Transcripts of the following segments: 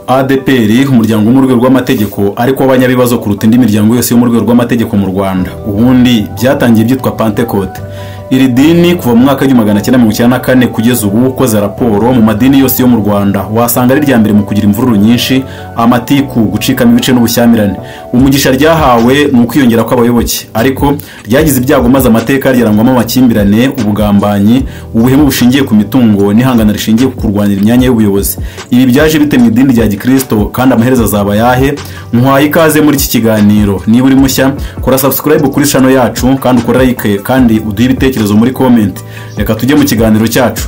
ADEPR, umuryango wo mu rwego rw'amategeko ariko w'abanyabibazo kuruta indi miryango yose yo mu rwego rw'amategeko mu Rwanda. Ubundi byatangiye byitwa Pentecote. Iri dini kuva mu mwaka w'1994 kugeza ubu, ukoze raporo mu madini yose yo mu Rwanda wasanga ari irya mbere mu kugira imvururu nyinshi, amatiku, gucikamo ibice n'ubushyamirane. Umugisha ryahawe ni ukwiyongera kw'abayoboke, ariko ryagize ibyago maze amateka ryarangwamo amakimbirane, ubugambanyi, ubuhemu bushingiye ku mitungo n'ihangana rishingiye ku kurwanira imyanya y'ubuyobozi. Ibi byaje bite mu idini rya Gikristo kandi amaherezo azaba ayahe? Nkuhaye ikaze muri iki kiganiro. Niba uri mushya, kora subscribe kuri channel yacu kandi ukore like kandi uduhe ibitekerezo muri comment. Reka tujye mu kiganiro cyacu.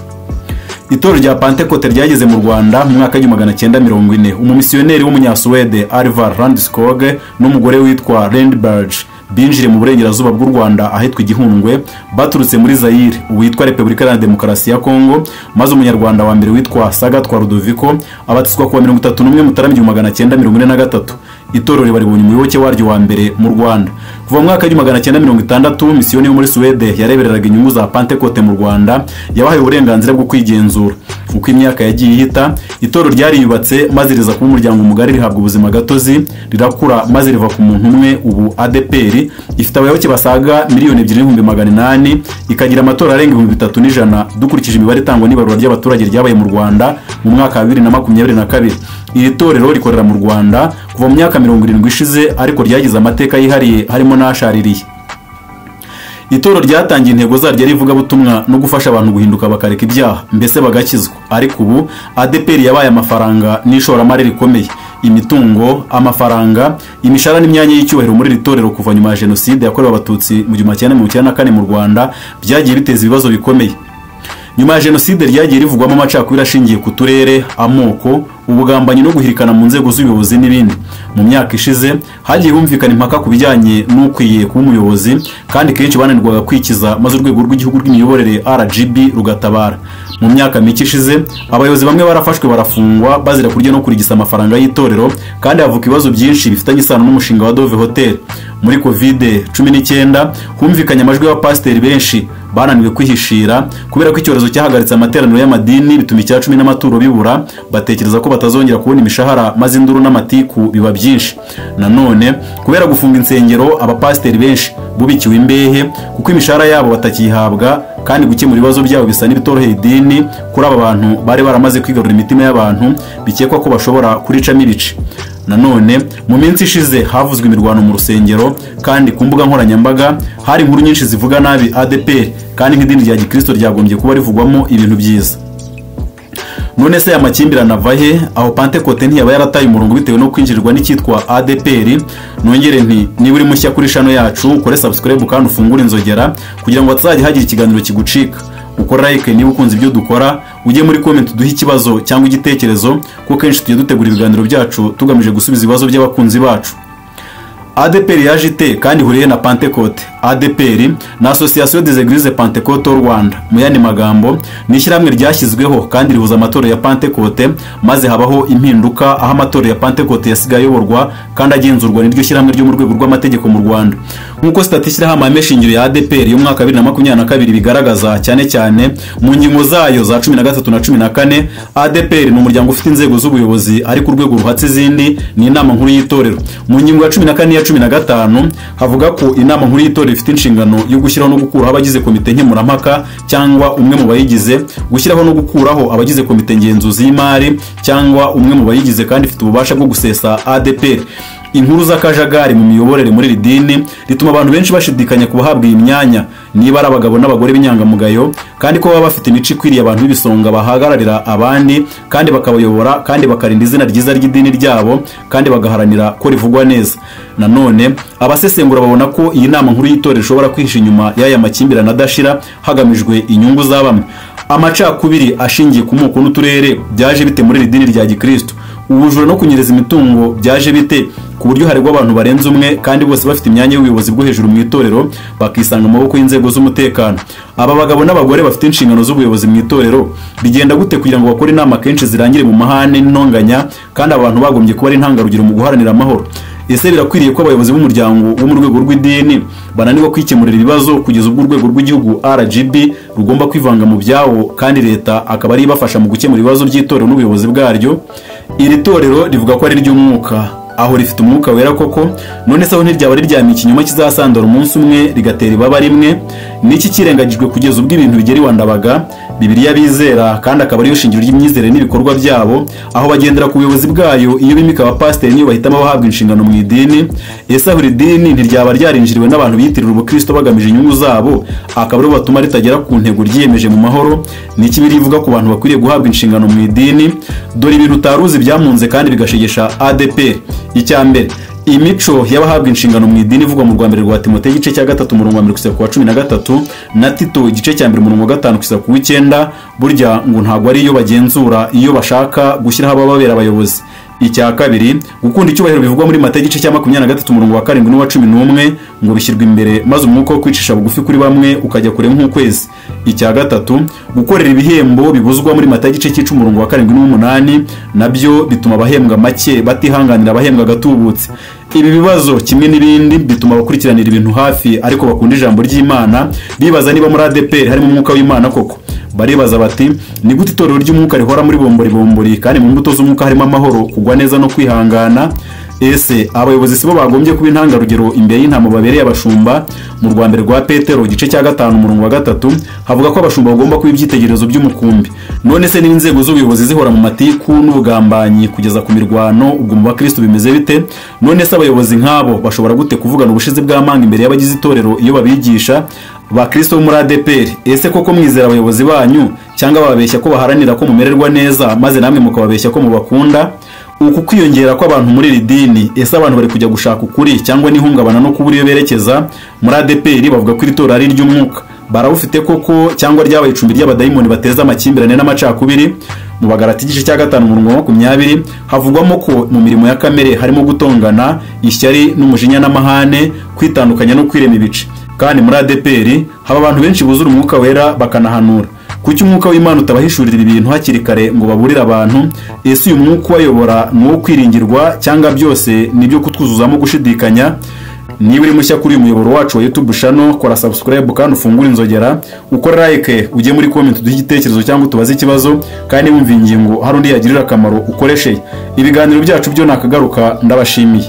Itorero rya Pentecote ryageze mu Rwanda mu mwaka w'1940. Umumisiyoneri w'umunyasuwede Alvar Landskog n'umugore witwa Lindbergh binjiriye mu burengerazuba bw'u Rwanda ahitwa Igihundwe, baturutse muri Zaire uwitwa Repubulika Iharanira Demokarasi ya Kongo, maze umunyarwanda wa mbere witwa Sagatwa Rudoviko abatizwa kuwa 31 Mutarama 1943. Itorero ribaribonye umuyoboke waryo wa mbere mu Rwanda. Kuva mu mwaka w'1960 misiyoni yo muri Suwede yarebereraga inyungu za Pentecote mu Rwanda yabahaye uburenganzira bwo kwigenzura. Uko imyaka yagiye ihita, itorero ryariyubatse maze riza kuba umuryango mugari, rihabwa ubuzima gatozi, rirakura maze riva ku muntu umwe. Ubu ADEPR ifite abayoboke basaga 2,800,000, ikagira amatora arenga 3,100 dukurikije imibare itangwa n'ibarura ry'abaturage ryabaye mu Rwanda mu mwaka wa 2022. Iri torero rikorera mu Rwanda kuva mu myaka 70 ishize, ariko ryagize amateka yihariye harimo n'ashaririye. Itorero ryatangiye intego zaryo ari ivugabutumwa no gufasha abantu guhinduka bakareka ibyaha, mbese bagakizwa. Ariko ubu ADEPR yabaye amafaranga n'ishoramari rikomeye. Imitungo, amafaranga, imishahara n'imyanya y'icyubahiro muri iri torero kuva nyuma ya Jenoside yakorewe Abatutsi mu 1994 mu Rwanda byagiye biteza ibibazo bikomeye. Nyuma ya Jenoside ryagiye rivugwamo amacakubiri ashingiye ku turere, amoko, ubugambanyi no guhirikana mu nzego z'ubuyobozi n'ibindi. Mu myaka ishize hagiye humvikana impaka ku bijyanye n'ukwiye kuba umuyobozi, kandi kenshi bananirwaga kwikiza maze urwego rw'igihugu rw'imiyoborere RGB rugatabara. Mu myaka mike ishize abayobozi bamwe barafashwe barafungwa bazira kurya no kurigisa amafaranga y'itorero, kandi havuka ibibazo byinshi bifitanye isano n'umushinga wa Dove Hotel. Muri Covid-19 humvikanye amajwi y'abapasiteri benshi bananiwe kwihishira kubera ko icyorezo cyahagaritse amateraniro y'amadini, bituma icya cumi n'amaturo bibura, batekereza ko batazongera kubona imishahara, maze induru n'amatiku biba byinshi. Nanone kubera gufunga insengero, abapasiteri benshi bubikiwe imbehe kuko imishahara yabo batakiyihabwa, kandi gukemura ibibazo byabo bisa n'ibitoroheye idini. Kuri aba bantu bari baramaze kwigarurira imitima y'abantu, bikekwa ko bashobora kuricamo ibice. Nanone mu minsi ishize havuzwe imirwano mu rusengero, kandi ku mbuga nkoranyambaga hari inkuru nyinshi zivuga nabi ADEPR, kandi nk'idini rya Gikristo ryagombye kuba rivugwamo ibintu byiza. None se aya makimbirane ava he? Aho Pentecote ntiyaba yarataye umurongo bitewe no kwinjirirwa n'icyitwa ADEPR? Nongere nti niba uri mushya kuri channel yacu, ukore subscribe kandi ufungure inzogera kugira ngo hatazajya hagira ikiganiro kigucika. Ukore like niba ukunze ibyo dukora, ujye muri comment uduhe ikibazo cyangwa igitekerezo, kuko kenshi tujya dutegura ibiganiro byacu tugamije gusubiza ibibazo by'abakunzi bacu. ADEPR yaje ite kandi ihuriye na Pentecote? ADEPR ni Association des Églises Pentecôte au Rwanda. Mu yandi magambo ni ishyirahamwe ryashyizweho kandi rihuza amatorero ya Pentecote, maze habaho impinduka aho amatorero ya Pentecote yasigaye ayoborwa kandi agenzurwa n'iryo shyirahamwe ryo mu rwego rw'amategeko mu Rwanda. Nk'uko sitati ishyirahamwe amahame shingiro ya ADEPR y'umwaka wa 2022 bigaragaza, cyane cyane mu ngingo zayo za 13 na 14, ADEPR ni umuryango ufite inzego z'ubuyobozi, ariko urwego ruhatse izindi ni inama nkuru y'itorero. Mu ngingo ya 14 ya 15 havuga ko inama nkuru y'itorero ifite inshingano yo gushyiraho no gukuraho abagize komite nkemurampaka cyangwa umwe mu bayigize, gushyiraho no gukuraho abagize komite ngenzuzi y'imari cyangwa umwe mu bayigize, kandi ifite ububasha bwo gusesa ADEPR. Inkuru z'akajagari mu miyoborere muri iri dini rituma abantu benshi bashidikanya ku bahabwa iyi myanya niba ari abagabo n'abagore b'inyangamugayo, kandi ko baba bafite imico ikwiriye abantu b'ibisonga bahagararira abandi kandi bakabayobora kandi bakarinda izina ryiza ry'idini ryabo kandi bagaharanira ko rivugwa neza. Nanone abasesengura babona ko iyi nama nkuru y'itorero ishobora kwihisha inyuma y'aya makimbirane adashira hagamijwe inyungu za bamwe. Amacakubiri ashingiye ku moko n'uturere byaje bite muri iri dini rya Gikristo? Ubujura no kunyereza imitungo byaje bite ku buryo haregwa abantu barenze umwe kandi bose bafite imyanya y'ubuyobozi bwo hejuru mu itorero bakisanga mu maboko y'inzego z'umutekano? Aba bagabo n'abagore bafite inshingano z'ubuyobozi mu itorero bigenda gute kugira ngo bakore inama kenshi zirangire mu mahane n'intonganya, kandi abantu bagombye kuba ari intangarugero mu guharanira amahoro? Ese birakwiriye ko abayobozi b'umuryango wo mu rwego rw'idini bananirwa kwikemurira ibibazo kugeza ubwo urwego rw'igihugu RGB rugomba kwivanga mu byawo, kandi leta akaba ari ibafasha mu gukemura ibibazo by'itorero n'ubuyobozi bwaryo? Iri torero rivuga ko ari iry'umwuka, aho rifite umwuka wera koko? None se aho ntiryaba riryamiye ikinyoma kizasandara umunsi umwe rigatera ibaba rimwe? Niki kirengagijwe kugeza ubwo ibintu bigera iwandabaga? Bibiliya bizera kandi akaba ariyo shingiro ry'imyizerere n'ibikorwa byabo, aho bagendera ku buyobozi bwayo iyo bimika abapasiteri niyo bahitamo abahabwa inshingano mu idini. Ese aho iri dini ntiryaba ryarinjiriwe n'abantu biyitirira ubukristo bagamije inyungu zabo, akaba aribo batuma ritagera ku ntego ryiyemeje mu mahoro? Niki birivuga ku bantu bakwiriye guhabwa inshingano mu idini? Dore ibintu utaruzi byamunze kandi bigashegesha ADEPR. Icya mbere, imico y'abahabwa inshingano mu idini ivugwa mu rwa mbere rwa Timoteyo igice cya 3 umurongo wa 1 kugeza ku wa 13 na Tito igice cya 1 umurongo wa 5 kugeza ku wa 9, burya ngo ntabwo ari iyo bagenzura iyo bashaka gushyiraho abababera abayobozi. Icya kabiri, gukunda icyubahiro bivugwa muri Matayo igice cya 23 umurongo wa 7 n'uwa 11 ngo bishyirwa imbere maze umwuka wo kwicisha bugufi kuri bamwe ukajya kure nk'ukwezi. Icya gatatu, gukorera ibihembo bibuzwa muri Matayo igice cy'icumi umurongo wa 7 n'umunani nabyo bituma abahembwa make batihanganira abahembwa agatubutse. Ibi bibazo kimwe n'ibindi bituma abakurikiranira ibintu hafi ariko bakunda ijambo ry'Imana bibaza niba muri ADEPR harimo umwuka w'Imana koko. Baribaza bati ni gute itorero ry'umwuka rihora muri bombori bombori kandi mu mbuto z'umwuka harimo amahoro, kugwa neza no kwihangana? Ese abayobozi sibo bagombye kuba intangarugero imbere y'intama babereye abashumba? Mu rwa mbere rwa Petero igice cya 5 umurongo wa 3 havuga ko abashumba bagomba kuba ibyitegererezo by'umukumbi. None se niba inzego z'ubuyobozi zihora mu matiku n'ubugambanyi kugeza ku mirwano, ubwo mu bakristo bimeze bite? None se abayobozi nk'abo bashobora gute kuvugana ubushizi bw'amanga imbere y'abagize itorero iyo babigisha? Bakristo bo muri ADEPR, ese koko mwizera abayobozi banyu cyangwa bababeshya ko baharanira ko mumererwa neza maze namwe mukababeshya ko mubakunda? Uku kwiyongera kw'abantu muri iri dini, ese abantu bari kujya gushaka ukuri cyangwa n'ihungabana no kubura iyo berekeza? Muri ADEPR bavuga ko iri torero ari iry'umwuka, barawufite koko cyangwa ryabaye icumbi ry'abadayimoni bateza amakimbirane n'amacakubiri? Mu Bagalati igice cya 5 umurongo wa 20 havugwamo ko mu mirimo ya kamere harimo gutongana, ishyari n'umujinya n'amahane, kwitandukanya no kwirema ibice. Kandi muri ADEPR haba abantu benshi buzura umwuka wera bakanahanura. Kuki umwuka w'Imana utabahishurira ibintu hakiri kare ngo baburire abantu? Ese uyu mwuka ubayobora ni uwo kwiringirwa cyangwa byose nibyo kutwuzuzamo gushidikanya? Niba uri mushya kuri uyu muyoboro wacu wa YouTube channel, kora subscribe kandi ufungure inzogera, ukore like, ujye muri comment uduhe igitekerezo cyangwa utubaze ikibazo, kandi wumva ingingo hari undi yagirira akamaro ukoreshe. Ibiganiro byacu byo nakagaruka, ndabashimiye.